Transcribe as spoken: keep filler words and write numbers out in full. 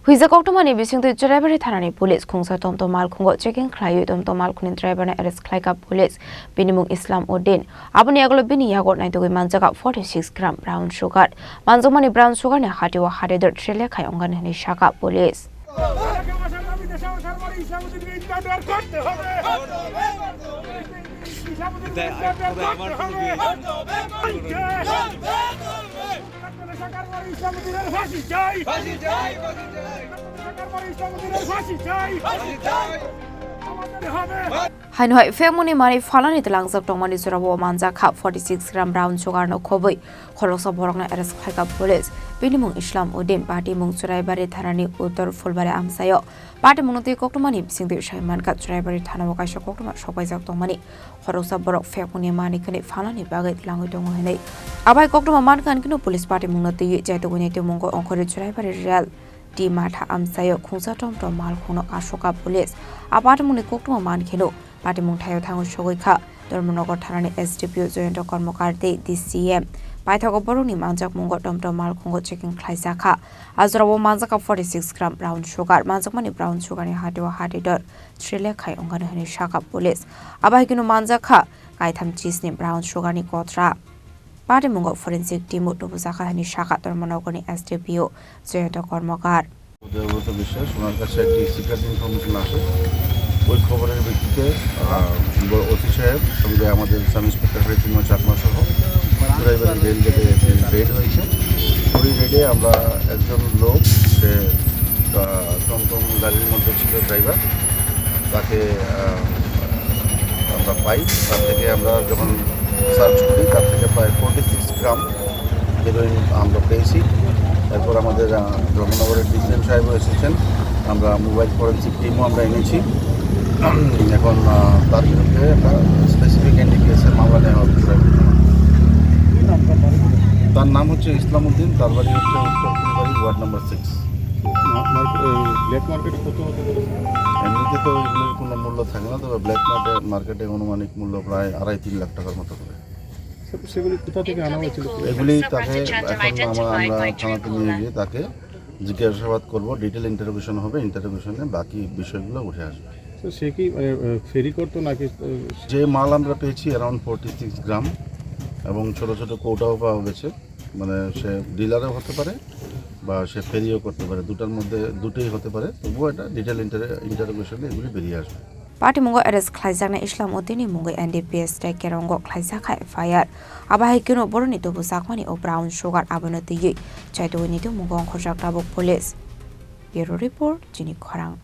Huijak koktwmani bisingtwi Chwraibari thanani police khungsa tomtom malkhungo checking khlaiwi tomtom malkhungni driver no arrest khlaikha police. Bini mung Islam Uddin. Aboni yagulo bini yago naitugwi manjakha forty six gram brown sugar. Manjakmani brown sugar ni hatio hatidor three lakh khai ongani hwnwi sakha police. Haino hai phekmungni manwi phalani tlangjak tongmani jorao manjakha forty six gram brown sugar no khobwi khoroksa borokno arrest khlaikha police. Bini mung Islam Uddin, party mung Chwraibari thanani Uttor Phulbari amchaio. Party mungno twi koktwmani bisingtwi sai mankha Chwraibari thanao kaisa koktwma sokpaijak tongmani. Khoroksa borok phekmungni manwi khwnwi phalani bagwi tlangwi tongo hinwi. Abai koktwma mankha hinkheno police party mungno twiwi chaitugwini twimungo ongkhorwi Chwraibari rel T Matha amchaio khungsa tomtom malkhungno asokha police. A party mungni koktwma mankheno party mung thaio thangwi sogwi kha. Dharmanagar thanani S D P O Jayanta Karmakar tei D C M paithago borokni manjakmungo tomtom malkhungo checking khlaijakha. A jorao manjakha forty six gram brown sugar. Manjakmani brown sugar ni hatio hatidor three lakh khai ongani hwnwi sakha police. Abo hai kheno manjakha kaitham chisni brown sugar ni kotra. Patimungo forensic team o tubujakha hwnwi sakha Dharmanagarni S D P O Jayanta Karmakar. Debabrata বিশ্বাস, ওনার কাছে একটি secret information আসে। ওই খবরের ভিত্তিতে, আহ, ব-, ওসি সাহেব, সঙ্গে আমাদের সাব ইন্সপেক্টর হরিসিংহ চাকমা সহ চুরাইবাড়ি রেল গেটে একটি রেড হয়েছে। ওই রেডে আমরা একজন লোক, সে, আহ, টমটম গাড়ির মধ্যে ছিল ড্রাইভার, তাকে, আহ, আমরা পাই। তার থেকে আমরা যখন সার্চ করি, তার থেকে প্রায় ফর্টি সিক্স গ্রাম হিরোইন আমরা পেয়েছি। এরপর আমাদের, আহ, ধর্মনগরের ডিসিএম সাহেবও এসেছেন, আমরা মোবাইল ফরেন্সিক টিমও আমরা এনেছি। এখন, আহ, তার বিরুদ্ধে একটা স্পেসিফিক এনডিপিএস এর মামলা নেওয়া হবে। তার নাম হচ্ছে ইসলাম উদ্দিন, তার বাড়ি হচ্ছে উত্তর ফুলবাড়ি, ওয়ার্ড নাম্বার সিক্স। মা-, মার্কেট, এই ব্ল্যাক মার্কেটে কত হতে পারে? এমনিতে তো এগুলোর কোনো মূল্য থাকে না, তবে ব্ল্যাক মার্কেটে, মার্কেটে আনুমানিক মূল্য প্রায় আড়াই তিন লাখ টাকার মতো হবে। সে-, সেগুলি কোথা থেকে আনা হয়েছিল? এগুলি তাকে এখন আমা-, আমরা থানাতে নিয়ে গিয়ে তাকে জিজ্ঞাসাবাদ করব, ডিটেল ইন্টারোগেশন হবে, ইন্টারোগেশনে বাকি বিষয়গুলো উঠে আসবে। তো সে কি, মানে, আহ, ফেরি করতো নাকি, আহ, যে মাল আমরা পেয়েছি অ্যারাউন্ড ফর্টি সিক্স গ্রাম এবং ছোট ছোট কৌটাও পাওয়া গেছে, মানে সে ডিলারও হতে পারে বা সে ফেরিও করতে পারে, দুটার মধ্যে দুটোই হতে পারে। তবুও এটা ডিটেল ইন্টারে-, ইন্টারোগেশনে এগুলি বেরিয়ে আসবে। Patimungo arrest khlaijaknai Islam Uddinni mungwi N D P S tei Kerongo khlaijakha F I R. Abo hai kheno borokni tubujakmani o brown sugar abono twiwi chaitugwini twimungo ongkhorjak tabuk police. Bureau report, chini khorang.